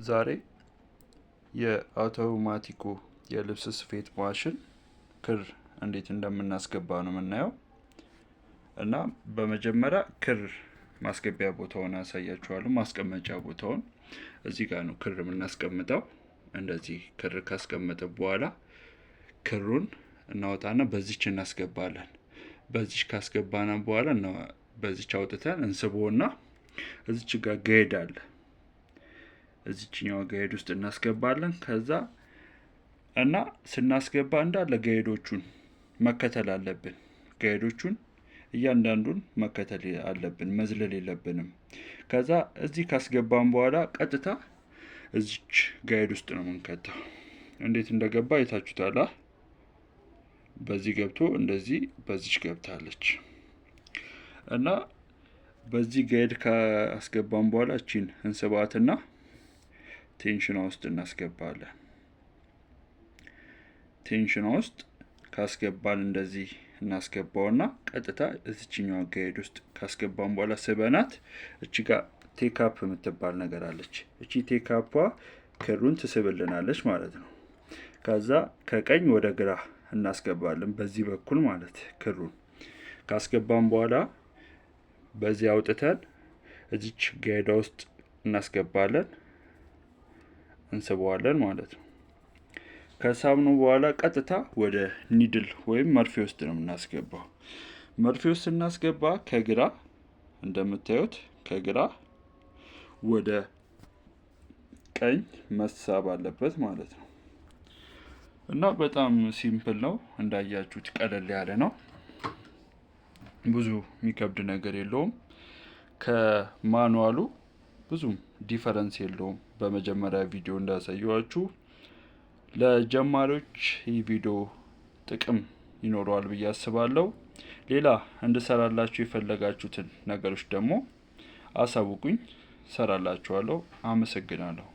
ዛሬ የአውቶማቲኩ የልብስ ስፌት ማሽን ክር እንዴት እንደምናስገባ ነው የምናየው። እና በመጀመሪያ ክር ማስገቢያ ቦታውን አሳያችኋለሁ። ማስቀመጫ ቦታውን እዚህ ጋር ነው ክር የምናስቀምጠው። እንደዚህ ክር ካስቀመጥን በኋላ ክሩን እናወጣና በዚች እናስገባለን። በዚች ካስገባና በኋላ በዚች አውጥተን እንስቦና እዚች ጋር guide አለ። እዚችኛዋ guide ውስጥ እናስገባለን። ከዛ እና ስናስገባ እንዳለ guide ኦቹን መከተል አለብን። Guide ኦቹን እያንዳንዱን መከተል አለብን፣ መዝለል የለብንም። ከዛ እዚህ ካስገባን በኋላ ቀጥታ እዚች guide ውስጥ ነው የምንከተው። እንዴት እንደገባ አይታችሁታል። በዚህ ገብቶ እንደዚህ በዚች ገብታለች። እና በዚህ guide ካስገባን በኋላ እቺን እንስባትና tension ኗ ውስጥ እናስገባለን። Tension ኗ ውስጥ ካስገባን እንደዚህ እናስገባውና ቀጥታ እዚችኛዋ guide ውስጥ ካስገባን በኋላ ስበናት እቺ ጋር take up የምትባል ነገር አለች። እቺ take up ዋ ክሩን ትስብልናለች ማለት ነው። ከዛ ከቀኝ ወደ ግራ እናስገባለን በዚህ በኩል ማለት። ክሩን ካስገባን በኋላ በዚህ አውጥተን እዚች guide ዋ ውስጥ እናስገባለን፣ እንስበዋለን ማለት ነው። ከሳብነው በኋላ ቀጥታ ወደ needle ወይም መርፌ ውስጥ ነው የምናስገባው። መርፌ ውስጥ ስናስገባ ከግራ፣ እንደምታዩት ከግራ ወደ ቀኝ መሳብ አለበት ማለት ነው። እና በጣም simple ነው፣ እንዳያችሁት ቀለል ያለ ነው። ብዙ የሚከብድ ነገር የለውም። ከ manual ኡ ብዙም difference የለውም። በመጀመሪያ ቪዲዮ እንዳሳየኋችሁ ለጀማሪዎች ይህ ቪዲዮ ጥቅም ይኖረዋል ብዬ አስባለሁ። ሌላ እንድሰራላችሁ የፈለጋችሁትን ነገሮች ደግሞ አሳውቁኝ፣ ሰራላችኋለሁ። አመሰግናለሁ።